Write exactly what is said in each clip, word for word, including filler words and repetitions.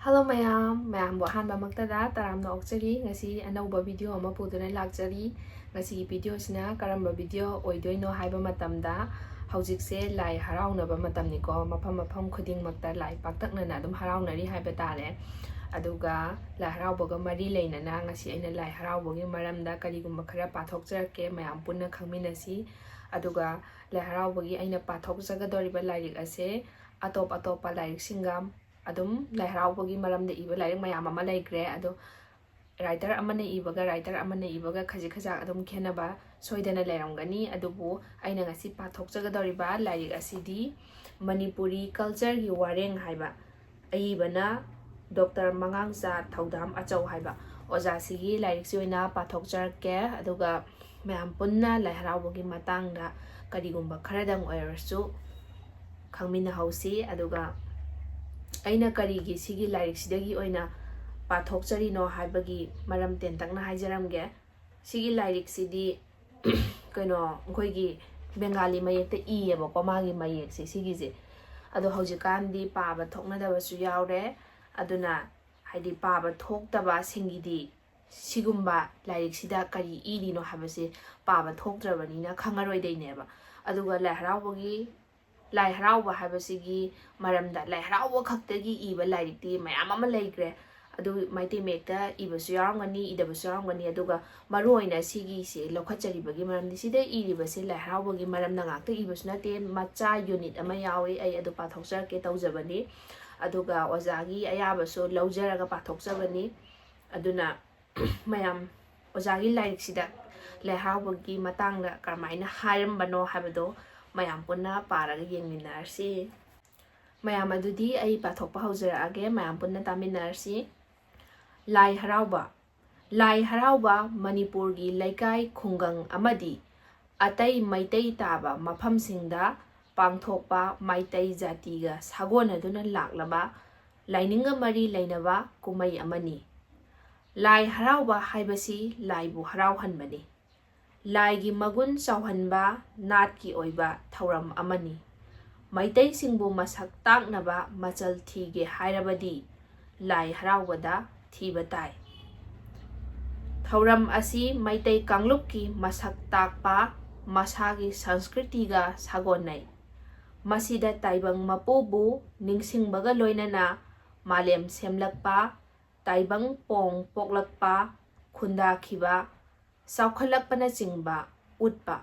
Hello ꯃꯌꯥꯝ, ꯃꯌꯥꯝꯕꯨ ꯑꯍꯥꯟꯕꯃꯛꯇꯗ ꯇꯔꯥꯝꯅ ꯑꯣꯛꯆꯔꯤ꯫ ꯉꯁꯤ ꯑꯅꯧꯕ video ꯑꯃ ꯄꯨꯗꯨꯅ ꯂꯥꯛꯆꯔꯤ꯫ ꯉꯁꯤꯒꯤ videoꯁꯤꯅ ꯀꯔꯝꯕ video ꯑꯣꯏꯗꯣꯏꯅꯣ ꯍꯥꯏꯕ ꯃꯇꯝꯗ, ꯍꯧꯖꯤꯛꯁꯦ ꯂꯥꯏ ꯍꯔꯥꯎꯅꯕ ꯃꯇꯝꯅꯤꯀꯣ꯫ ꯃꯐꯝ ꯃꯐꯝ ꯈꯨꯗꯤꯡꯃꯛꯇ ꯂꯥꯏ ꯄꯥꯛꯇꯛꯅꯅ ꯑꯗꯨꯝ ꯍꯔꯥꯎꯅꯔꯤ ꯍꯥꯏꯕ ꯇꯥꯔꯦ꯫ ꯑꯗꯨꯒ ꯂꯥꯏ ꯍꯔꯥꯎꯕꯒ ꯃꯔꯤ ꯂꯩꯅꯅ ꯉꯁꯤ ꯑꯩꯅ ꯂꯥꯏ ꯍꯔꯥꯎꯕꯒꯤ ꯃꯔꯝꯗ ꯀꯔꯤꯒꯨꯝꯕ ꯈꯔ ꯄꯥꯊꯣꯛꯆꯔꯛꯀꯦ, ꯃꯌꯥꯝ ꯄꯨꯟꯅ ꯈꯪꯃꯤꯟꯅꯁꯤ꯫ ꯑꯗꯨꯒ ꯂꯥꯏ ꯍꯔꯥꯎꯕꯒꯤ ꯑꯩꯅ ꯄꯥꯊꯣꯛꯆꯒꯗꯧꯔꯤꯕ ꯂꯥꯏꯔꯤꯛ ꯑꯁꯦ ꯑꯇꯣꯞ ꯑꯇꯣꯞꯄ ꯂꯥꯏꯔꯤꯛꯁꯤꯡꯒ ꯑꯗꯨꯝ ꯂꯥꯏ ꯍꯔꯥꯎꯕꯒꯤ ꯃꯔꯝꯗ ꯏꯕ ꯂꯥꯏꯔꯤꯛ ꯃꯌꯥꯝ ꯑꯃ ꯂꯩꯈ꯭ꯔꯦ꯫ ꯑꯗꯣ writer ꯑꯃꯅ ꯏꯕꯒ writer ꯑꯃꯅ ꯏꯕꯒ ꯈꯖꯤꯛ ꯈꯖꯥꯛ ꯑꯗꯨꯝ ꯈꯦꯠꯅꯕ ꯁꯣꯏꯗꯅ ꯂꯩꯔꯝꯒꯅꯤ꯫ ꯑꯗꯨꯕꯨ ꯑꯩꯅ ꯉꯁꯤ ꯄꯥꯊꯣꯛꯆꯒꯗꯧꯔꯤꯕ ꯂꯥꯏꯔꯤꯛ ꯑꯁꯤꯗꯤ ꯃꯅꯤꯄꯨꯔꯤ cultureꯒꯤ ꯋꯥꯔꯦꯡ ꯍꯥꯏꯕ, ꯑꯏꯕꯅ ꯗꯣꯛꯇꯔ ꯃꯉꯥꯡꯆꯥ ꯊꯧꯗꯥꯝ ꯑꯆꯧ ꯍꯥꯏꯕ ꯑꯣꯖꯥꯁꯤꯒꯤ ꯂꯥꯏꯔꯤꯛꯁꯤ ꯑꯣꯏꯅ ꯄꯥꯊꯣꯛꯆꯔꯛꯀꯦ꯫ ꯑꯗꯨꯒ ꯃꯌꯥꯝ ꯄꯨꯟꯅ ꯂꯥꯏ ꯍꯔꯥꯎꯕꯒꯤ ꯃꯇꯥꯡꯗ ꯀꯔꯤꯒꯨꯝꯕ ꯈꯔꯗꯪ ꯑꯣꯏꯔꯁꯨ ꯈꯪꯃꯤꯟꯅꯍꯧꯁꯤ꯫ ꯑꯗꯨꯒ ꯑꯩꯅ ꯀꯔꯤꯒꯤ ꯁꯤꯒꯤ ꯂꯥꯏꯔꯤꯛꯁꯤꯗꯒꯤ ꯑꯣꯏꯅ ꯄꯥꯊꯣꯛꯆꯔꯤꯅꯣ ꯍꯥꯏꯕꯒꯤ ꯃꯔꯝ ꯇꯦꯟꯇꯛꯅ ꯍꯥꯏꯖꯔꯝꯒꯦ꯫ ꯁꯤꯒꯤ ꯂꯥꯏꯔꯤꯛꯁꯤꯗꯤ ꯀꯩꯅꯣ, ꯑꯩꯈꯣꯏꯒꯤ ꯕꯦꯡꯒꯥꯂꯤ ꯃꯌꯦꯛꯇ ꯏꯌꯦꯕꯀꯣ, ꯃꯥꯒꯤ ꯃꯌꯦꯛꯁꯦ ꯁꯤꯒꯤꯁꯦ꯫ ꯑꯗꯣ ꯍꯧꯖꯤꯛꯀꯥꯟꯗꯤ ꯄꯥꯕ ꯊꯣꯛꯅꯗꯕꯁꯨ ꯌꯥꯎꯔꯦ꯫ ꯑꯗꯨꯅ ꯍꯥꯏꯗꯤ ꯄꯥꯕ ꯊꯣꯛꯇꯕꯁꯤꯡꯒꯤꯗꯤ ꯁꯤꯒꯨꯝꯕ ꯂꯥꯏꯔꯤꯛꯁꯤꯗ ꯀꯔꯤ ꯏꯔꯤꯅꯣ ꯍꯥꯏꯕꯁꯦ ꯄꯥꯕ ꯊꯣꯛꯇ꯭ꯔꯕꯅꯤꯅ ꯈꯪꯉꯔꯣꯏꯗꯣꯏꯅꯦꯕ꯫ ꯑꯗꯨꯒ ꯂꯥꯏ ꯍꯔꯥꯎꯕꯒꯤ, ꯂꯥꯏ ꯍꯔꯥꯎꯕ ꯍꯥꯏꯕꯁꯤꯒꯤ ꯃꯔꯝꯗ ꯂꯥꯏ ꯍꯔꯥꯎꯕ ꯈꯛꯇꯒꯤ ꯏꯕ ꯂꯥꯏꯔꯤꯛꯇꯤ ꯃꯌꯥꯝ ꯑꯃ ꯂꯩꯈ꯭ꯔꯦ꯫ ꯑꯗꯨ ꯃꯩꯇꯩ ꯃꯌꯦꯛꯇ ꯏꯕꯁꯨ ꯌꯥꯎꯔꯝꯒꯅꯤ, ꯏꯗꯕꯁꯨ ꯌꯥꯎꯔꯝꯒꯅꯤ꯫ ꯑꯗꯨꯒ ꯃꯔꯨꯑꯣꯏꯅ ꯁꯤꯒꯤꯁꯦ ꯂꯧꯈꯠꯆꯔꯤꯕꯒꯤ ꯃꯔꯝꯗꯤ ꯁꯤꯗ ꯏꯔꯤꯕꯁꯦ ꯂꯥꯏ ꯍꯔꯥꯎꯕꯒꯤ ꯃꯔꯝꯗ ꯉꯥꯛꯇ ꯏꯕꯁꯨ ꯅꯠꯇꯦ, ꯃꯆꯥ unit ꯑꯃ ꯌꯥꯎꯏ, ꯑꯩ ꯑꯗꯨ ꯄꯥꯊꯣꯛꯆꯔꯛꯀꯦ ꯇꯧꯖꯕꯅꯤ꯫ ꯑꯗꯨꯒ ꯑꯣꯖꯥꯒꯤ ꯑꯌꯥꯕꯁꯨ ꯂꯧꯖꯔꯒ ꯄꯥꯊꯣꯛꯆꯕꯅꯤ꯫ ꯑꯗꯨꯅ ꯃꯌꯥꯝ ꯑꯣꯖꯥꯒꯤ ꯂꯥꯏꯔꯤꯛꯁꯤꯗ ꯂꯥꯏ ꯍꯔꯥꯎꯕꯒꯤ ꯃꯇꯥꯡꯗ ꯀꯔꯝꯍꯥꯏꯅ ꯍꯥꯏꯔꯝꯕꯅꯣ ꯍꯥꯏꯕꯗꯣ ꯃꯌꯥꯝ ꯄꯨꯟꯅ ꯄꯥꯔꯒ ꯌꯦꯡꯃꯤꯟꯅꯔꯁꯤ꯫ ꯃꯌꯥꯝ ꯑꯗꯨꯗꯤ ꯑꯩ ꯄꯥꯊꯣꯛꯄ ꯍꯧꯖꯔꯛꯑꯒꯦ, ꯃꯌꯥꯝ ꯄꯨꯟꯅ ꯇꯥꯃꯤꯟꯅꯔꯁꯤ꯫ ꯂꯥꯏ ꯍꯔꯥꯎꯕ꯫ ꯂꯥꯏ ꯍꯔꯥꯎꯕ ꯃꯅꯤꯄꯨꯔꯒꯤ ꯂꯩꯀꯥꯏ ꯈꯨꯡꯒꯪ ꯑꯃꯗꯤ ꯑꯇꯩ ꯃꯩꯇꯩ ꯇꯥꯕ ꯃꯐꯝꯁꯤꯡꯗ ꯄꯥꯡꯊꯣꯛꯄ ꯃꯩꯇꯩ ꯖꯥꯇꯤꯒ ꯁꯥꯒꯣꯟꯅꯗꯨꯅ ꯂꯥꯛꯂꯕ ꯂꯥꯏꯅꯤꯡꯒ ꯃꯔꯤ ꯂꯩꯅꯕ ꯀꯨꯝꯍꯩ ꯑꯃꯅꯤ꯫ ꯂꯥꯏ ꯍꯔꯥꯎꯕ ꯍꯥꯏꯕꯁꯤ ꯂꯥꯏꯕꯨ ꯍꯔꯥꯎꯍꯟꯕꯅꯤ꯫ ꯂꯥꯏꯒꯤ ꯃꯒꯨꯟ ꯆꯥꯎꯍꯟꯕ ꯅꯥꯠꯀꯤ ꯑꯣꯏꯕ ꯊꯧꯔꯝ ꯑꯃꯅꯤ꯫ ꯃꯩꯇꯩꯁꯤꯡꯕꯨ ꯃꯁꯛ ꯇꯥꯛꯅꯕ ꯃꯆꯜ ꯊꯤꯒꯦ ꯍꯥꯏꯔꯕꯗꯤ ꯂꯥꯏ ꯍꯔꯥꯎꯕꯗ ꯊꯤꯕ ꯇꯥꯏ꯫ ꯊꯧꯔꯝ ꯑꯁꯤ ꯃꯩꯇꯩ ꯀꯥꯡꯂꯨꯞꯀꯤ ꯃꯁꯛ ꯇꯥꯛꯄ ꯃꯁꯥꯒꯤ ꯁꯪꯁꯀ꯭ꯔꯤꯇꯤꯒ ꯁꯥꯒꯣꯟꯅꯩ꯫ ꯃꯁꯤꯗ ꯇꯥꯏꯕꯪ ꯃꯄꯨꯕꯨ ꯅꯤꯡꯁꯤꯡꯕꯒ ꯂꯣꯏꯅꯅ ꯃꯥꯂꯦꯝ ꯁꯦꯝꯂꯛꯄ, ꯇꯥꯏꯕꯪ ꯄꯣꯡ ꯄꯣꯛꯂꯛꯄ, ꯈꯨꯟꯗꯥꯈꯤꯕ, ꯆꯥꯎꯈꯠꯂꯛꯄꯅꯆꯤꯡꯕ ꯎꯠꯄ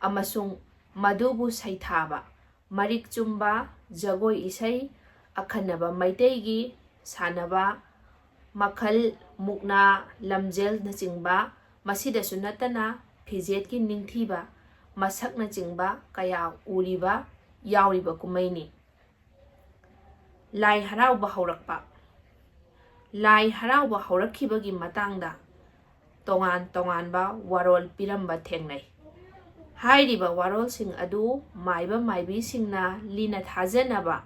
ꯑꯃꯁꯨꯡ ꯃꯗꯨꯕꯨ ꯁꯩꯊꯥꯕ, ꯃꯔꯤꯛ ꯆꯨꯝꯕ, ꯖꯒꯣꯏ ꯏꯁꯩ, ꯑꯈꯟꯅꯕ ꯃꯩꯇꯩꯒꯤ ꯁꯥꯟꯅꯕ ꯃꯈꯜ, ꯃꯨꯛꯅꯥ, ꯂꯝꯖꯦꯜꯅꯆꯤꯡꯕ, ꯃꯁꯤꯗꯁꯨ ꯅꯠꯇꯅ ꯐꯤꯖꯦꯠꯀꯤ ꯅꯤꯡꯊꯤꯕ ꯃꯁꯛꯅꯆꯤꯡꯕ ꯀꯌꯥ ꯎꯔꯤꯕ, ꯌꯥꯎꯔꯤꯕ ꯀꯨꯝꯍꯩꯅꯤ꯫ ꯂꯥꯏ ꯍꯔꯥꯎꯕ ꯍꯧꯔꯛꯄ꯫ ꯂꯥꯏ ꯍꯔꯥꯎꯕ ꯍꯧꯔꯛꯈꯤꯕꯒꯤ ꯃꯇꯥꯡꯗ ꯇꯣꯉꯥꯟ ꯇꯣꯉꯥꯟꯕ ꯋꯥꯔꯣꯜ ꯄꯤꯔꯝꯕ ꯊꯦꯡꯅꯩ꯫ ꯍꯥꯏꯔꯤꯕ ꯋꯥꯔꯣꯜꯁꯤꯡ ꯑꯗꯨ ꯃꯥꯏꯕ ꯃꯥꯏꯕꯤꯁꯤꯡꯅ ꯂꯤꯅ ꯊꯥꯖꯅꯕ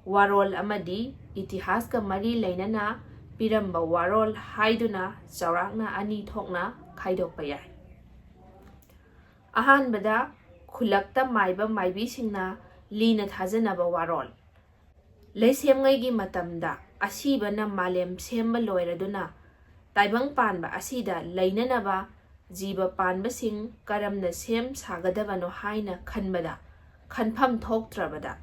ꯋꯥꯔꯣꯜ ꯑꯃꯗꯤ ꯏꯇꯤꯍꯥꯁꯀ ꯃꯔꯤ ꯂꯩꯅꯅ ꯄꯤꯔꯝꯕ ꯋꯥꯔꯣꯜ ꯍꯥꯏꯗꯨꯅ ꯆꯥꯎꯔꯥꯛꯅ ꯑꯅꯤ ꯊꯣꯛꯅ ꯈꯥꯏꯗꯣꯛꯄ ꯌꯥꯏ꯫ ꯑꯍꯥꯟꯕꯗ, ꯈꯨꯜꯂꯛꯇ ꯃꯥꯏꯕ ꯃꯥꯏꯕꯤꯁꯤꯡꯅ ꯂꯤꯅ ꯊꯥꯖꯅꯕ ꯋꯥꯔꯣꯜ꯫ ꯂꯩꯁꯦꯝꯉꯩꯒꯤ ꯃꯇꯝꯗ ꯑꯁꯤꯕꯅ ꯃꯥꯂꯦꯝ ꯁꯦꯝꯕ ꯂꯣꯏꯔꯗꯨꯅ ꯇꯥꯏꯕꯪ ꯄꯥꯟꯕ ꯑꯁꯤꯗ ꯂꯩꯅꯅꯕ ꯖꯤꯕ ꯄꯥꯟꯕꯁꯤꯡ ꯀꯔꯝꯅ ꯁꯦꯝ ꯁꯥꯒꯗꯕꯅꯣ ꯍꯥꯏꯅ ꯈꯟꯕꯗ, ꯈꯟꯐꯝ ꯊꯣꯛꯇ꯭ꯔꯕꯗ,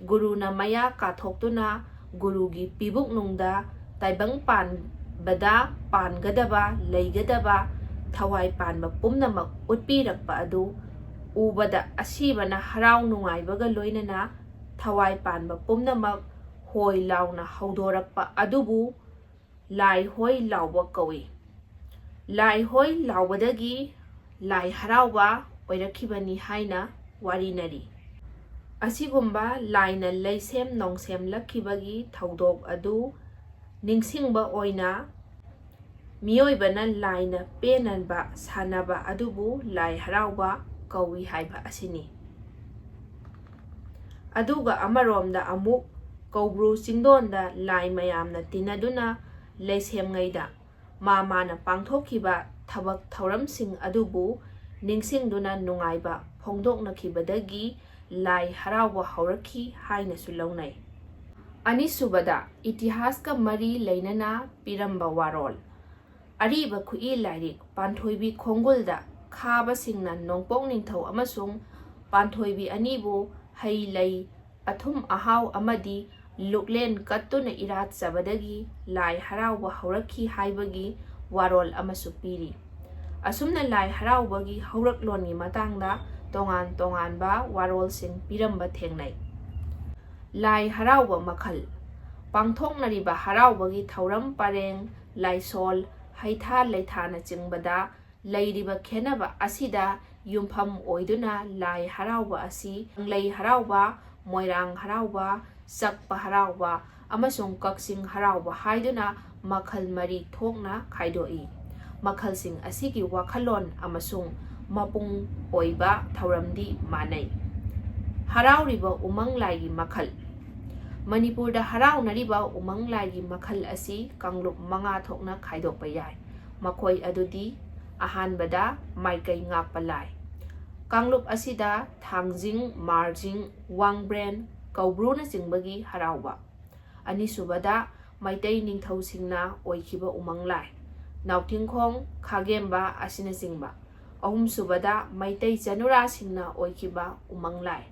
ꯒꯨꯔꯨꯅ ꯃꯌꯥ ꯀꯥꯊꯣꯛꯇꯨꯅ ꯒꯨꯔꯨꯒꯤ ꯄꯤꯕꯨꯛꯅꯨꯡꯗ ꯇꯥꯏꯕꯪ ꯄꯥꯟꯕꯗ ꯄꯥꯟꯒꯗꯕ, ꯂꯩꯒꯗꯕ ꯊꯋꯥꯏ ꯄꯥꯟꯕ ꯄꯨꯝꯅꯃꯛ ꯎꯠꯄꯤꯔꯛꯄ ꯑꯗꯨ ꯎꯕꯗ ꯑꯁꯤꯕꯅ ꯍꯔꯥꯎ ꯅꯨꯡꯉꯥꯏꯕꯒ ꯂꯣꯏꯅꯅ ꯊꯋꯥꯏ ꯄꯥꯟꯕ ꯄꯨꯝꯅꯃꯛ ꯍꯣꯏ ꯂꯥꯎꯅ ꯍꯧꯗꯣꯔꯛꯄ ꯑꯗꯨꯕꯨ ꯂꯥꯏ ꯍꯣꯏ ꯂꯥꯎꯕ ꯀꯧꯏ꯫ ꯂꯥꯏ ꯍꯣꯏ ꯂꯥꯎꯕꯗꯒꯤ ꯂꯥꯏ ꯍꯔꯥꯎꯕ ꯑꯣꯏꯔꯛꯈꯤꯕꯅꯤ ꯍꯥꯏꯅ ꯋꯥꯔꯤꯅꯔꯤ꯫ ꯑꯁꯤꯒꯨꯝꯕ ꯂꯥꯏꯅ ꯂꯩꯁꯦꯝ ꯅꯣꯡꯁꯦꯝꯂꯛꯈꯤꯕꯒꯤ ꯊꯧꯗꯣꯛ ꯑꯗꯨ ꯅꯤꯡꯁꯤꯡꯕ ꯑꯣꯏꯅ ꯃꯤꯑꯣꯏꯕꯅ ꯂꯥꯏꯅ ꯄꯦꯟꯅꯕ ꯁꯥꯟꯅꯕ ꯑꯗꯨꯕꯨ ꯂꯥꯏ ꯍꯔꯥꯎꯕ ꯀꯧꯏ ꯍꯥꯏꯕ ꯑꯁꯤꯅꯤ꯫ ꯑꯗꯨꯒ ꯑꯃꯔꯣꯝꯗ ꯑꯃꯨꯛ ꯀꯧꯕ꯭ꯔꯨ ꯆꯤꯡꯗꯣꯟꯗ ꯂꯥꯏ ꯃꯌꯥꯝꯅ ꯇꯤꯟꯅꯗꯨꯅ ꯂꯩꯁꯦꯝꯉꯩꯗ ꯃꯥ ꯃꯥꯅ ꯄꯥꯡꯊꯣꯛꯈꯤꯕ ꯊꯕꯛ ꯊꯧꯔꯝꯁꯤꯡ ꯑꯗꯨꯕꯨ ꯅꯤꯡꯁꯤꯡꯗꯨꯅ ꯅꯨꯡꯉꯥꯏꯕ ꯐꯣꯡꯗꯣꯛꯅꯈꯤꯕꯗꯒꯤ ꯂꯥꯏ ꯍꯔꯥꯎꯕ ꯍꯧꯔꯛꯈꯤ ꯍꯥꯏꯅꯁꯨ ꯂꯧꯅꯩ꯫ ꯑꯅꯤꯁꯨꯕꯗ, ꯏꯇꯤꯍꯥꯁꯀ ꯃꯔꯤ ꯂꯩꯅꯅ ꯄꯤꯔꯝꯕ ꯋꯥꯔꯣꯜ꯫ ꯑꯔꯤꯕ ꯈꯨꯠꯏ ꯂꯥꯏꯔꯤꯛ ꯄꯥꯟꯊꯣꯏꯕꯤ ꯈꯣꯡꯒꯨꯜꯗ ꯈꯥꯕꯁꯤꯡꯅ ꯅꯣꯡꯄꯣꯛ ꯅꯤꯡꯊꯧ ꯑꯃꯁꯨꯡ ꯄꯥꯟꯊꯣꯏꯕꯤ ꯑꯅꯤꯕꯨ ꯍꯩ ꯂꯩ, ꯑꯊꯨꯝ ꯑꯍꯥꯎ ꯑꯃꯗꯤ ꯂꯨꯛꯂꯦꯟ ꯀꯠꯇꯨꯅ ꯏꯔꯥꯠꯆꯕꯗꯒꯤ ꯂꯥꯏ ꯍꯔꯥꯎꯕ ꯍꯧꯔꯛꯈꯤ ꯍꯥꯏꯕꯒꯤ ꯋꯥꯔꯣꯜ ꯑꯃꯁꯨ ꯄꯤꯔꯤ꯫ ꯑꯁꯨꯝꯅ ꯂꯥꯏ ꯍꯔꯥꯎꯕꯒꯤ ꯍꯧꯔꯛꯂꯣꯟꯒꯤ ꯃꯇꯥꯡꯗ ꯇꯣꯉꯥꯟ ꯇꯣꯉꯥꯟꯕ ꯋꯥꯔꯣꯜꯁꯤꯡ ꯄꯤꯔꯝꯕ ꯊꯦꯡꯅꯩ꯫ ꯂꯥꯏ ꯍꯔꯥꯎꯕ ꯃꯈꯜ꯫ ꯄꯥꯡꯊꯣꯛꯅꯔꯤꯕ ꯍꯔꯥꯎꯕꯒꯤ ꯊꯧꯔꯝ ꯄꯔꯦꯡ, ꯂꯥꯏꯁꯣꯜ, ꯍꯩꯊꯥ ꯂꯩꯊꯥꯅꯆꯤꯡꯕꯗ ꯂꯩꯔꯤꯕ ꯈꯦꯠꯅꯕ ꯑꯁꯤꯗ ꯌꯨꯝꯐꯝ ꯑꯣꯏꯗꯨꯅ ꯂꯥꯏ ꯍꯔꯥꯎꯕ ꯑꯁꯤ ꯀꯪꯂꯩ ꯍꯔꯥꯎꯕ, ꯃꯣꯏꯔꯥꯡ ꯍꯔꯥꯎꯕ, ꯆꯛꯄ ꯍꯔꯥꯎꯕ ꯑꯃꯁꯨꯡ ꯀꯛꯆꯤꯡ ꯍꯔꯥꯎꯕ ꯍꯥꯏꯗꯨꯅ ꯃꯈꯜ ꯃꯔꯤ ꯊꯣꯛꯅ ꯈꯥꯏꯗꯣꯛꯏ꯫ ꯃꯈꯜꯁꯤꯡ ꯑꯁꯤꯒꯤ ꯋꯥꯈꯜꯂꯣꯟ ꯑꯃꯁꯨꯡ ꯃꯄꯨꯡ ꯑꯣꯏꯕ ꯊꯧꯔꯝꯗꯤ ꯃꯥꯟꯅꯩ꯫ ꯍꯔꯥꯎꯔꯤꯕ ꯎꯃꯪ ꯂꯥꯏꯒꯤ ꯃꯈꯜ꯫ ꯃꯅꯤꯄꯨꯔꯗ ꯍꯔꯥꯎꯅꯔꯤꯕ ꯎꯃꯪ ꯂꯥꯏꯒꯤ ꯃꯈꯜ ꯑꯁꯤ ꯀꯥꯡꯂꯨꯞ ꯃꯉꯥ ꯊꯣꯛꯅ ꯈꯥꯏꯗꯣꯛꯄ ꯌꯥꯏ꯫ ꯃꯈꯣꯏ ꯑꯗꯨꯗꯤ: ꯑꯍꯥꯟꯕꯗ, ꯃꯥꯏꯀꯩ ꯉꯥꯛꯄ ꯂꯥꯏ꯫ ꯀꯥꯡꯂꯨꯞ ꯑꯁꯤꯗ ꯊꯥꯡꯖꯤꯡ, ꯃꯥꯔꯖꯤꯡ, ꯋꯥꯡꯕ꯭ꯔꯦꯟ, ꯀꯧꯕ꯭ꯔꯨꯅꯆꯤꯡꯕꯒꯤ ꯍꯔꯥꯎꯕ꯫ ꯑꯅꯤꯁꯨꯕꯗ, ꯃꯩꯇꯩ ꯅꯤꯡꯊꯧꯁꯤꯡꯅ ꯑꯣꯏꯈꯤꯕ ꯎꯃꯪ ꯂꯥꯏ, ꯅꯥꯎꯊꯤꯡꯈꯣꯡ, ꯈꯥꯒꯦꯝꯕ ꯑꯁꯤꯅꯆꯤꯡꯕ꯫ ꯑꯍꯨꯝꯁꯨꯕꯗ, ꯃꯩꯇꯩ ꯆꯅꯨꯔꯥꯁꯤꯡꯅ ꯑꯣꯏꯈꯤꯕ ꯎꯃꯪ ꯂꯥꯏ,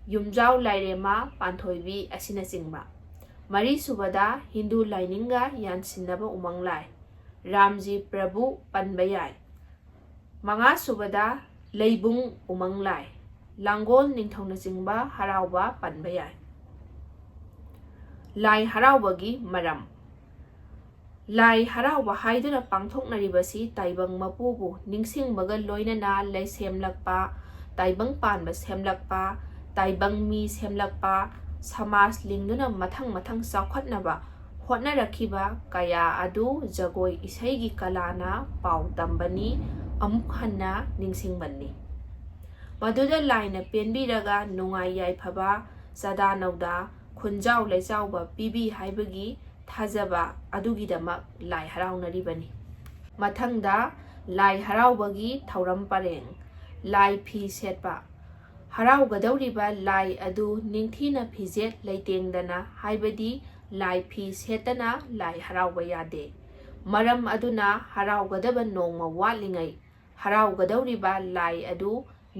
ꯌꯨꯝꯖꯥꯎ ꯂꯥꯏꯔꯦꯝꯃ, ꯄꯥꯟꯊꯣꯏꯕꯤ ꯑꯁꯤꯅꯆꯤꯡꯕ꯫ ꯃꯔꯤꯁꯨꯕꯗ, ꯍꯤꯟꯗꯨ ꯂꯥꯏꯅꯤꯡꯒ ꯌꯥꯟꯁꯤꯟꯅꯕ ꯎꯃꯪ ꯂꯥꯏ, ꯔꯥꯝꯖꯤ ꯄ꯭ꯔꯚꯨ ꯄꯟꯕ ꯌꯥꯏ꯫ ꯃꯉꯥꯁꯨꯕꯗ, ꯂꯩꯕꯨꯡ ꯎꯃꯪ ꯂꯥꯏ, ꯂꯥꯡꯒꯣꯜ ꯅꯤꯡꯊꯧꯅꯆꯤꯡꯕ ꯍꯔꯥꯎꯕ ꯄꯟꯕ ꯌꯥꯏ꯫ ꯂꯥꯏ ꯍꯔꯥꯎꯕꯒꯤ ꯃꯔꯝ꯫ ꯂꯥꯏ ꯍꯔꯥꯎꯕ ꯍꯥꯏꯗꯨꯅ ꯄꯥꯡꯊꯣꯛꯅꯔꯤꯕꯁꯤ ꯇꯥꯏꯕꯪ ꯃꯄꯨꯕꯨ ꯅꯤꯡꯁꯤꯡꯕꯒ ꯂꯣꯏꯅꯅ ꯂꯩꯁꯦꯝꯂꯛꯄ, ꯇꯥꯏꯕꯪ ꯄꯥꯟꯕ ꯁꯦꯝꯂꯛꯄ, ꯇꯥꯏꯕꯪ ꯃꯤ ꯁꯦꯝꯂꯛꯄ, ꯁꯃꯥꯖ ꯂꯤꯡꯗꯨꯅ ꯃꯊꯪ ꯃꯊꯪ ꯆꯥꯎꯈꯠꯅꯕ ꯍꯣꯠꯅꯔꯛꯈꯤꯕ ꯀꯌꯥ ꯑꯗꯨ ꯖꯒꯣꯏ ꯏꯁꯩꯒꯤ ꯀꯂꯥꯅ ꯄꯥꯎ ꯇꯝꯕꯅꯤ, ꯑꯃꯨꯛ ꯍꯟꯅ ꯅꯤꯡꯁꯤꯡꯕꯅꯤ꯫ ꯃꯗꯨꯗ ꯂꯥꯏꯅ ꯄꯦꯟꯕꯤꯔꯒ ꯅꯨꯡꯉꯥꯏ ꯌꯥꯏꯐꯕ, ꯆꯥꯗꯥ ꯅꯧꯗꯥ, ꯈꯨꯟꯖꯥꯎ ꯂꯩꯆꯥꯎꯕ ꯄꯤꯕꯤ ꯍꯥꯏꯕꯒꯤ ꯊꯥꯖꯕ ꯑꯗꯨꯒꯤꯗꯃꯛ ꯂꯥꯏ ꯍꯔꯥꯎꯅꯔꯤꯕꯅꯤ꯫ ꯃꯊꯪꯗ, ꯂꯥꯏ ꯍꯔꯥꯎꯕꯒꯤ ꯊꯧꯔꯝ ꯄꯔꯦꯡ꯫ ꯂꯥꯏ ꯐꯤ ꯁꯦꯠꯄ꯫ ꯍꯔꯥꯎꯒꯗꯧꯔꯤꯕ ꯂꯥꯏ ꯑꯗꯨ ꯅꯤꯡꯊꯤꯅ ꯐꯤꯖꯦꯠ ꯂꯩꯇꯦꯡꯗꯅ, ꯍꯥꯏꯕꯗꯤ ꯂꯥꯏ ꯐꯤ ꯁꯦꯠꯇꯅ ꯂꯥꯏ ꯍꯔꯥꯎꯕ ꯌꯥꯗꯦ꯫ ꯃꯔꯝ ꯑꯗꯨꯅ ꯍꯔꯥꯎꯒꯗꯕ ꯅꯣꯡꯃ ꯋꯥꯠꯂꯤꯉꯩ ꯍꯔꯥꯎꯒꯗꯧꯔꯤꯕ ꯂꯥꯏ ꯑꯗꯨ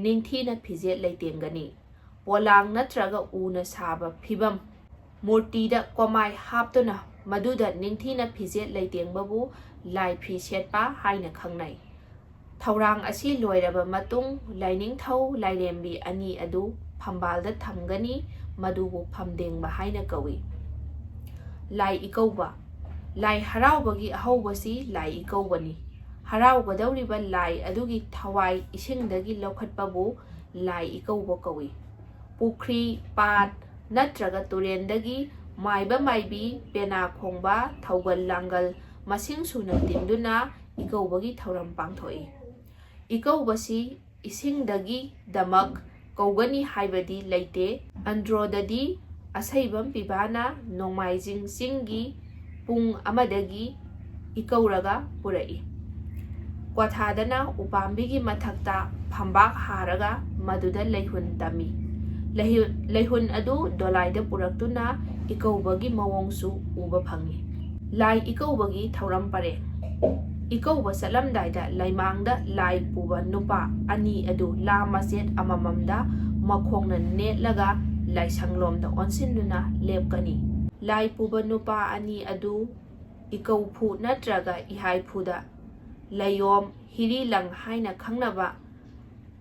ꯅꯤꯡꯊꯤꯅ ꯐꯤꯖꯦꯠ ꯂꯩꯇꯦꯡꯒꯅꯤ꯫ ꯄꯣꯂꯥꯡ ꯅꯠꯇ꯭ꯔꯒ ꯎꯅ ꯁꯥꯕ ꯐꯤꯕꯝ ꯃꯨꯔꯇꯤꯗ ꯀꯣꯃꯥꯏ ꯍꯥꯞꯇꯨꯅ ꯃꯗꯨꯗ ꯅꯤꯡꯊꯤꯅ ꯐꯤꯖꯦꯠ ꯂꯩꯇꯦꯡꯕꯕꯨ ꯂꯥꯏ ꯐꯤ ꯁꯦꯠꯄ ꯍꯥꯏꯅ ꯈꯪꯅꯩ꯫ ꯊꯧꯔꯥꯡ ꯑꯁꯤ ꯂꯣꯏꯔꯕ ꯃꯇꯨꯡ, ꯂꯥꯏꯅꯤꯡꯊꯧ ꯂꯥꯏꯔꯦꯝꯕꯤ ꯑꯅꯤ ꯑꯗꯨ ꯐꯝꯕꯥꯜꯗ ꯊꯝꯒꯅꯤ, ꯃꯗꯨꯕꯨ ꯐꯝꯗꯦꯡꯕ ꯍꯥꯏꯅ ꯀꯧꯏ꯫ ꯂꯥꯏ ꯏꯀꯧꯕ꯫ ꯂꯥꯏ ꯍꯔꯥꯎꯕꯒꯤ ꯑꯍꯧꯕꯁꯤ ꯂꯥꯏ ꯏꯀꯧꯕꯅꯤ꯫ ꯍꯔꯥꯎꯒꯗꯧꯔꯤꯕ ꯂꯥꯏ ꯑꯗꯨꯒꯤ ꯊꯋꯥꯏ ꯏꯁꯤꯡꯗꯒꯤ ꯂꯧꯈꯠꯄꯕꯨ ꯂꯥꯏ ꯏꯀꯧꯕ ꯀꯧꯏ꯫ ꯄꯨꯈ꯭ꯔꯤ, ꯄꯥꯠ ꯅꯠꯇ꯭ꯔꯒ ꯇꯨꯔꯦꯟꯗꯒꯤ ꯃꯥꯏꯕ ꯃꯥꯏꯕꯤ, ꯄꯦꯅꯥ ꯈꯣꯡꯕ, ꯊꯧꯒꯜ ꯂꯥꯡꯒꯜ ꯃꯁꯤꯡ ꯁꯨꯅ ꯇꯤꯟꯗꯨꯅ ꯏꯀꯧꯕꯒꯤ ꯊꯧꯔꯝ ꯄꯥꯡꯊꯣꯛꯏ꯫ ꯏꯀꯧꯕꯁꯤ ꯏꯁꯤꯡꯗꯒꯤꯗꯃꯛ ꯀꯧꯒꯅꯤ ꯍꯥꯏꯕꯗꯤ ꯂꯩꯇꯦ꯫ ꯑꯟꯗ꯭ꯔꯣꯗꯗꯤ ꯑꯁꯩꯕꯝ ꯄꯤꯕꯥꯅ ꯅꯣꯡꯃꯥꯏꯖꯤꯡ ꯆꯤꯡꯒꯤ ꯄꯨꯡ ꯑꯃꯗꯒꯤ ꯏꯀꯧꯔꯒ ꯄꯨꯔꯛꯏ꯫ ꯀ꯭ꯋꯥꯊꯥꯗꯅ ꯎꯄꯥꯝꯕꯤꯒꯤ ꯃꯊꯛꯇ ꯐꯝꯕꯥꯛ ꯍꯥꯔꯒ ꯃꯗꯨꯗ ꯂꯩꯍꯨꯟ ꯇꯝꯃꯤ꯫ ꯂꯩꯍꯨ-, ꯂꯩꯍꯨꯟ ꯑꯗꯨ ꯗꯣꯂꯥꯏꯗ ꯄꯨꯔꯛꯇꯨꯅ ꯏꯀꯧꯕꯒꯤ ꯃꯑꯣꯡꯁꯨ ꯎꯕ ꯐꯪꯏ꯫ ꯂꯥꯏ ꯏꯀꯧꯕꯒꯤ ꯊꯧꯔꯝ ꯄꯔꯦꯡ꯫ ꯏꯀꯧꯕ ꯆꯠꯂꯝꯗꯥꯏꯗ ꯂꯩꯃꯥꯡꯗ ꯂꯥꯏ ꯄꯨꯕ ꯅꯨꯄꯥ ꯑꯅꯤ ꯑꯗꯨ ꯂꯥ ꯃꯆꯦꯠ ꯑꯃꯃꯝꯗ ꯃꯈꯣꯡꯅ ꯅꯦꯠꯂꯒ ꯂꯥꯏꯁꯪꯂꯣꯝꯗ ꯑꯣꯟꯁꯤꯟꯗꯨꯅ ꯂꯦꯞꯀꯅꯤ꯫ ꯂꯥꯏ ꯄꯨꯕ ꯅꯨꯄꯥ ꯑꯅꯤ ꯑꯗꯨ ꯏꯀꯧꯐꯨ ꯅꯠꯇ꯭ꯔꯒ ꯏꯍꯥꯏꯐꯨꯗ ꯂꯩꯌꯣꯝ ꯍꯤꯔꯤ ꯂꯪ ꯍꯥꯏꯅ ꯈꯪꯅꯕ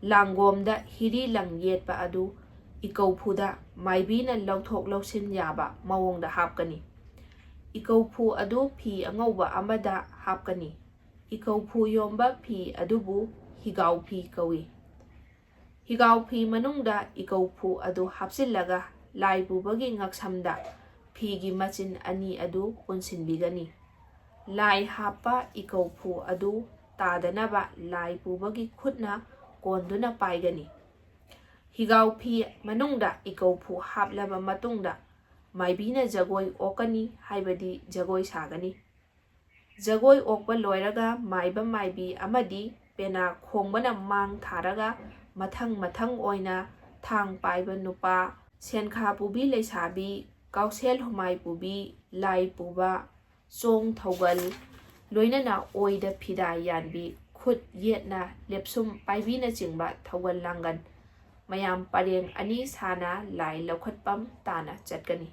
ꯂꯥꯡꯒꯣꯝꯗ ꯍꯤꯔꯤ ꯂꯪ ꯌꯦꯠꯄ ꯑꯗꯨ ꯏꯀꯧꯐꯨꯗ ꯃꯥꯏꯕꯤꯅ ꯂꯧꯊꯣꯛ ꯂꯧꯁꯤꯟ ꯌꯥꯕ ꯃꯑꯣꯡꯗ ꯍꯥꯞꯀꯅꯤ꯫ ꯏꯀꯧꯐꯨ ꯑꯗꯨ ꯐꯤ ꯑꯉꯧꯕ ꯑꯃꯗ ꯍꯥꯞꯀꯅꯤ꯫ ꯏꯀꯧꯐꯨ ꯌꯣꯝꯕ ꯐꯤ ꯑꯗꯨꯕꯨ ꯍꯤꯒꯥꯎ ꯐꯤ ꯀꯧꯏ꯫ ꯍꯤꯒꯥꯎ ꯐꯤ ꯃꯅꯨꯡꯗ ꯏꯀꯧꯐꯨ ꯑꯗꯨ ꯍꯥꯞꯆꯤꯜꯂꯒ ꯂꯥꯏ ꯄꯨꯕꯒꯤ ꯉꯛꯁꯝꯗ ꯐꯤꯒꯤ ꯃꯆꯤꯟ ꯑꯅꯤ ꯑꯗꯨ ꯄꯨꯟꯁꯤꯟꯕꯤꯒꯅꯤ꯫ ꯂꯥꯏ ꯍꯥꯞꯄ ꯏꯀꯧꯐꯨ ꯑꯗꯨ ꯇꯥꯗꯅꯕ ꯂꯥꯏ ꯄꯨꯕꯒꯤ ꯈꯨꯠꯅ ꯀꯣꯟꯗꯨꯅ ꯄꯥꯏꯒꯅꯤ꯫ ꯍꯤꯒꯥꯎ ꯐꯤ ꯃꯅꯨꯡꯗ ꯏꯀꯧꯐꯨ ꯍꯥꯞꯂꯕ ꯃꯇꯨꯡꯗ ꯃꯥꯏꯕꯤꯅ ꯖꯒꯣꯏ ꯑꯣꯛꯀꯅꯤ, ꯍꯥꯏꯕꯗꯤ ꯖꯒꯣꯏ ꯁꯥꯒꯅꯤ꯫ ꯖꯒꯣꯏ ꯑꯣꯛꯄ ꯂꯣꯏꯔꯒ ꯃꯥꯏꯕ ꯃꯥꯏꯕꯤ ꯑꯃꯗꯤ ꯄꯦꯅꯥ ꯈꯣꯡꯕꯅ ꯃꯥꯡ ꯊꯥꯔꯒ ꯃꯊꯪ ꯃꯊꯪ ꯑꯣꯏꯅ ꯊꯥꯡ ꯄꯥꯏꯕ ꯅꯨꯄꯥ, ꯁꯦꯟꯈꯥ ꯄꯨꯕꯤ ꯂꯩꯁꯥꯕꯤ, ꯀꯥꯎꯁꯦꯜ ꯍꯨꯃꯥꯏ ꯄꯨꯕꯤ, ꯂꯥꯏ ꯄꯨꯕ, ꯆꯣꯡ ꯊꯧꯒꯜ, ꯂꯣꯏꯅꯅ ꯑꯣꯏꯗ ꯐꯤꯗꯥ ꯌꯥꯟꯕꯤ, ꯈꯨꯠ ꯌꯦꯠꯅ ꯂꯦꯞꯁꯨꯝ ꯄꯥꯏꯕꯤꯅꯆꯤꯡꯕ ꯊꯧꯒꯜ ꯂꯥꯡꯒꯜ ꯃꯌꯥꯝ ꯄꯔꯦꯡ ꯑꯅꯤ ꯁꯥꯅ ꯂꯥꯏ ꯂꯧꯈꯠꯐꯝ ꯇꯥꯅ ꯆꯠꯀꯅꯤ꯫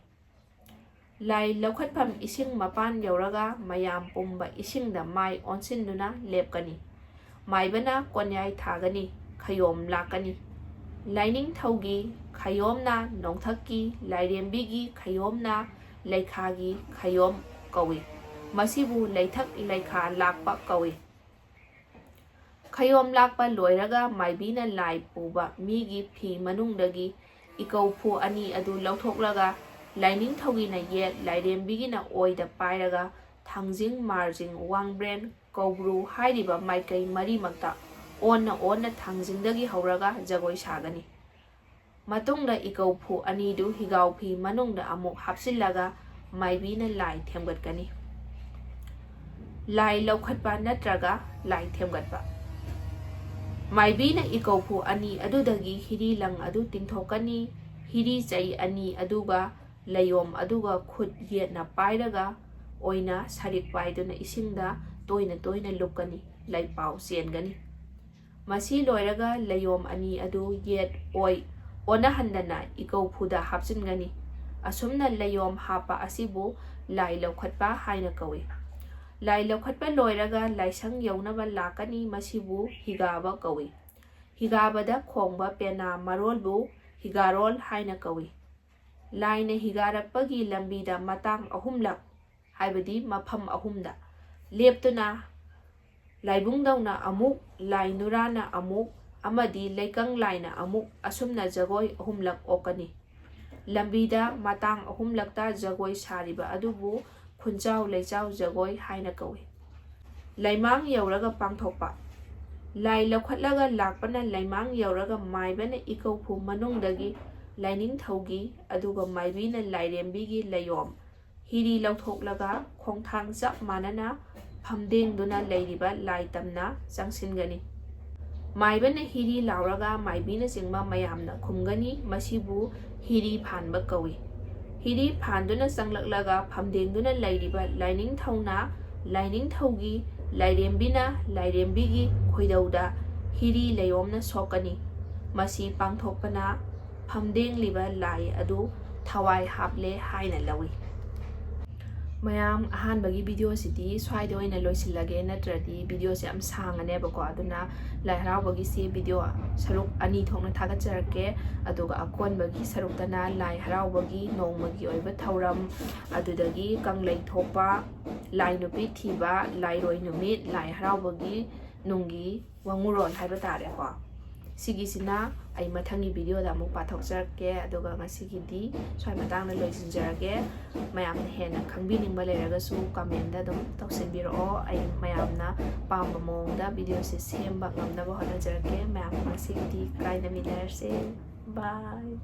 ꯂꯥꯏ ꯂꯧꯈꯠꯐꯝ ꯏꯁꯤꯡ ꯃꯄꯥꯟ ꯌꯧꯔꯒ ꯃꯌꯥꯝ ꯄꯨꯝꯕ ꯏꯁꯤꯡꯗ ꯃꯥꯏ ꯑꯣꯟꯁꯤꯟꯗꯨꯅ ꯂꯦꯞꯀꯅꯤ꯫ ꯃꯥꯏꯕꯅ ꯀꯣꯟꯌꯥꯏ ꯊꯥꯒꯅꯤ, ꯈꯌꯣꯝ ꯂꯥꯛꯀꯅꯤ꯫ ꯂꯥꯏꯅꯤꯡꯊꯧꯒꯤ ꯈꯌꯣꯝꯅ ꯅꯣꯡꯊꯛꯀꯤ, ꯂꯥꯏꯔꯦꯝꯕꯤꯒꯤ ꯈꯌꯣꯝꯅ ꯂꯩꯈꯥꯒꯤ ꯈꯌꯣꯝ ꯀꯧꯏ꯫ ꯃꯁꯤꯕꯨ ꯂꯩꯊꯛ ꯂꯩꯈꯥ ꯂꯥꯛꯄ ꯀꯧꯏ꯫ ꯈꯌꯣꯝ ꯂꯥꯛꯄ ꯂꯣꯏꯔꯒ ꯃꯥꯏꯕꯤꯅ ꯂꯥꯏ ꯄꯨꯕ ꯃꯤꯒꯤ ꯐꯤ ꯃꯅꯨꯡꯗꯒꯤ ꯏꯀꯧꯐꯨ ꯑꯅꯤ ꯑꯗꯨ ꯂꯧꯊꯣꯛꯂꯒ ꯂꯥꯏꯅꯤꯡꯊꯧꯒꯤꯅ ꯌꯦꯠ, ꯂꯥꯏꯔꯦꯝꯕꯤꯒꯤꯅ ꯑꯣꯏꯗ ꯄꯥꯏꯔꯒ ꯊꯥꯡꯖꯤꯡ, ꯃꯥꯔꯖꯤꯡ, ꯋꯥꯡꯕ꯭ꯔꯦꯟ, ꯀꯧꯕ꯭ꯔꯨ ꯍꯥꯏꯔꯤꯕ ꯃꯥꯏꯀꯩ ꯃꯔꯤꯃꯛꯇ ꯑꯣꯟꯅ ꯑꯣꯟꯅ ꯊꯥꯡꯖꯤꯡꯗꯒꯤ ꯍꯧꯔꯒ ꯖꯒꯣꯏ ꯁꯥꯒꯅꯤ꯫ ꯃꯇꯨꯡꯗ ꯏꯀꯧꯐꯨ ꯑꯅꯤꯗꯨ ꯍꯤꯒꯥꯎ ꯐꯤ ꯃꯅꯨꯡꯗ ꯑꯃꯨꯛ ꯍꯥꯞꯆꯤꯜꯂꯒ ꯃꯥꯏꯕꯤꯅ ꯂꯥꯏ ꯊꯦꯝꯒꯠꯀꯅꯤ꯫ ꯂꯥꯏ ꯂꯧꯈꯠꯄ ꯅꯠꯇ꯭ꯔꯒ ꯂꯥꯏ ꯊꯦꯝꯒꯠꯄ꯫ ꯃꯥꯏꯕꯤꯅ ꯏꯀꯧꯐꯨ ꯑꯅꯤ ꯑꯗꯨꯗꯒꯤ ꯍꯤꯔꯤ ꯂꯪ ꯑꯗꯨ ꯇꯤꯡꯊꯣꯛꯀꯅꯤ꯫ ꯍꯤꯔꯤ ꯆꯩ ꯑꯅꯤ ꯑꯗꯨꯒ ꯂꯩꯌꯣꯝ ꯑꯗꯨꯒ ꯈꯨꯠ ꯌꯦꯠꯅ ꯄꯥꯏꯔꯒ ꯑꯣꯏꯅ ꯁꯔꯤꯛ ꯄꯥꯏꯗꯨꯅ ꯏꯁꯤꯡꯗ ꯇꯣꯏꯅ ꯇꯣꯏꯅ ꯂꯨꯞꯀꯅꯤ꯫ ꯂꯩꯄꯥꯎ ꯆꯦꯟꯒꯅꯤ꯫ ꯃꯁꯤ ꯂꯣꯏꯔꯒ ꯂꯩꯌꯣꯝ ꯑꯅꯤ ꯑꯗꯨ ꯌꯦꯠ ꯑꯣꯏ ꯑꯣꯟꯅꯍꯟꯗꯅ ꯏꯀꯧꯐꯨꯗ ꯍꯥꯞꯆꯤꯟꯒꯅꯤ꯫ ꯑꯁꯨꯝꯅ ꯂꯩꯌꯣꯝ ꯍꯥꯞꯄ ꯑꯁꯤꯕꯨ ꯂꯥꯏ ꯂꯧꯈꯠꯄ ꯍꯥꯏꯅ ꯀꯧꯏ꯫ ꯂꯥꯏ ꯂꯧꯈꯠꯄ ꯂꯣꯏꯔꯒ ꯂꯥꯏꯁꯪ ꯌꯧꯅꯕ ꯂꯥꯛꯀꯅꯤ꯫ ꯃꯁꯤꯕꯨ ꯍꯤꯒꯥꯕ ꯀꯧꯏ꯫ ꯍꯤꯒꯥꯕꯗ ꯈꯣꯡꯕ ꯄꯦꯅꯥ ꯃꯔꯣꯜꯕꯨ ꯍꯤꯒꯥꯔꯣꯜ ꯍꯥꯏꯅ ꯀꯧꯏ꯫ ꯂꯥꯏꯅ ꯍꯤꯒꯥꯔꯛꯄꯒꯤ ꯂꯝꯕꯤꯗ ꯃꯇꯥꯡ ꯑꯍꯨꯝꯂꯛ, ꯍꯥꯏꯕꯗꯤ ꯃꯐꯝ ꯑꯍꯨꯝꯗ ꯂꯦꯞꯇꯨꯅ ꯂꯥꯏꯕꯨꯡꯗꯧꯅ ꯑꯃꯨꯛ, ꯂꯥꯏ ꯅꯨꯔꯥꯅ ꯑꯃꯨꯛ ꯑꯃꯗꯤ ꯂꯩꯀꯪ ꯂꯥꯏꯅ ꯑꯃꯨꯛ ꯑꯁꯨꯝꯅ ꯖꯒꯣꯏ ꯑꯍꯨꯝꯂꯛ ꯑꯣꯛꯀꯅꯤ꯫ ꯂꯝꯕꯤꯗ ꯃꯇꯥꯡ ꯑꯍꯨꯝꯂꯛꯇ ꯖꯒꯣꯏ ꯁꯥꯔꯤꯕ ꯑꯗꯨꯕꯨ ꯈꯨꯟꯖꯥꯎ ꯂꯩꯆꯥꯎ ꯖꯒꯣꯏ ꯍꯥꯏꯅ ꯀꯧꯏ꯫ ꯂꯩꯃꯥꯡ ꯌꯧꯔꯒ ꯄꯥꯡꯊꯣꯛꯄ꯫ ꯂꯥꯏ ꯂꯧꯈꯠꯂꯒ ꯂꯥꯛꯄꯅ ꯂꯩꯃꯥꯡ ꯌꯧꯔꯒ ꯃꯥꯏꯕꯅ ꯏꯀꯧꯐꯨ ꯃꯅꯨꯡꯗꯒꯤ ꯂꯥꯏꯅꯤꯡꯊꯧꯒꯤ ꯑꯗꯨꯒ ꯃꯥꯏꯕꯤꯅ ꯂꯥꯏꯔꯦꯝꯕꯤꯒꯤ ꯂꯩꯌꯣꯝ ꯍꯤꯔꯤ ꯂꯧꯊꯣꯛꯂꯒ ꯈꯣꯡꯊꯥꯡ ꯆꯞ ꯃꯥꯟꯅꯅ ꯐꯝꯗꯦꯡꯗꯨꯅ ꯂꯩꯔꯤꯕ ꯂꯥꯏ ꯇꯝꯅ ꯆꯪꯁꯤꯟꯒꯅꯤ꯫ ꯃꯥꯏꯕꯅ ꯍꯤꯔꯤ ꯂꯥꯎꯔꯒ ꯃꯥꯏꯕꯤꯅꯆꯤꯡꯕ ꯃꯌꯥꯝꯅ ꯈꯨꯝꯒꯅꯤ꯫ ꯃꯁꯤꯕꯨ ꯍꯤꯔꯤ ꯐꯥꯟꯕ ꯀꯧꯏ꯫ ꯍꯤꯔꯤ ꯐꯥꯟꯗꯨꯅ ꯆꯪꯂꯛꯂꯒ ꯐꯝꯗꯦꯡꯗꯨꯅ ꯂꯩꯔꯤꯕ ꯂꯥꯏꯅꯤꯡꯊꯧꯅ, ꯂꯥꯏꯅꯤꯡꯊꯧꯒꯤ ꯂꯥꯏꯔꯦꯝꯕꯤꯅ ꯂꯥꯏꯔꯦꯝꯕꯤꯒꯤ ꯈꯣꯏꯗꯧꯗ ꯍꯤꯔꯤ ꯂꯩꯌꯣꯝꯅ ꯁꯣꯛꯀꯅꯤ꯫ ꯃꯁꯤ ꯄꯥꯡꯊꯣꯛꯄꯅ ꯐꯝꯗꯦꯡꯂꯤꯕ ꯂꯥꯏ ꯑꯗꯨ ꯊꯋꯥꯏ ꯍꯥꯞꯂꯦ ꯍꯥꯏꯅ ꯂꯧꯏ꯫ ꯃꯌꯥꯝ, ꯑꯍꯥꯟꯕꯒꯤ ꯚꯤꯗꯤꯑꯣꯁꯤꯗꯤ ꯁ꯭ꯋꯥꯏꯗ ꯑꯣꯏꯅ ꯂꯣꯏꯁꯤꯜꯂꯒꯦ, ꯅꯠꯇ꯭ꯔꯗꯤ ꯚꯤꯗꯤꯑꯣꯁꯦ ꯌꯥꯝ ꯁꯥꯡꯉꯅꯦꯕꯀꯣ꯫ ꯑꯗꯨꯅ ꯂꯥꯏ ꯍꯔꯥꯎꯕꯒꯤꯁꯤ ꯚꯤꯗꯤꯑꯣ ꯁꯔꯨꯛ ꯑꯅꯤ ꯊꯣꯛꯅ ꯊꯥꯒꯠꯆꯔꯛꯀꯦ꯫ ꯑꯗꯨꯒ ꯑꯀꯣꯟꯕꯒꯤ ꯁꯔꯨꯛꯇꯅ ꯂꯥꯏ ꯍꯔꯥꯎꯕꯒꯤ ꯅꯣꯡꯃꯒꯤ ꯑꯣꯏꯕ ꯊꯧꯔꯝ, ꯑꯗꯨꯗꯒꯤ ꯀꯪꯂꯩ ꯊꯣꯛꯄ, ꯂꯥꯏ ꯅꯨꯄꯤ ꯊꯤꯕ, ꯂꯥꯏꯔꯣꯏ ꯅꯨꯃꯤꯠ, ꯂꯥꯏ ꯍꯔꯥꯎꯕꯒꯤ ꯅꯨꯡꯒꯤ ꯋꯥꯉꯨꯔꯣꯜ ꯍꯥꯏꯕ ꯇꯥꯔꯦꯀꯣ꯫ ꯁꯤꯒꯤꯁꯤꯅ ꯑꯩ ꯃꯊꯪꯒꯤ ꯚꯤꯗꯤꯑꯣꯗ ꯑꯃꯨꯛ ꯄꯥꯊꯣꯛꯆꯔꯛꯀꯦ꯫ ꯑꯗꯨꯒ ꯉꯁꯤꯒꯤꯗꯤ ꯁ꯭ꯋꯥꯏ ꯃꯇꯥꯡꯗ ꯂꯣꯏꯁꯤꯟꯖꯔꯒꯦ꯫ ꯃꯌꯥꯝꯅ ꯍꯦꯟꯅ ꯈꯪꯕꯤꯅꯤꯡꯕ ꯂꯩꯔꯒꯁꯨ ꯀꯃꯦꯟꯗ ꯑꯗꯨꯝ ꯇꯧꯁꯤꯟꯕꯤꯔꯛꯑꯣ꯫ ꯑꯩ ꯃꯌꯥꯝꯅ ꯄꯥꯝꯕ ꯃꯑꯣꯡꯗ ꯚꯤꯗꯤꯑꯣꯁꯦ ꯁꯦꯝꯕ ꯉꯝꯅꯕ ꯍꯣꯠꯅꯖꯔꯛꯀꯦ꯫ ꯃꯌꯥꯝ, ꯉꯁꯤꯒꯤꯗꯤ ꯀꯥꯏꯅꯃꯤꯟꯅꯔꯁꯦ꯫ ꯕꯥꯏ꯫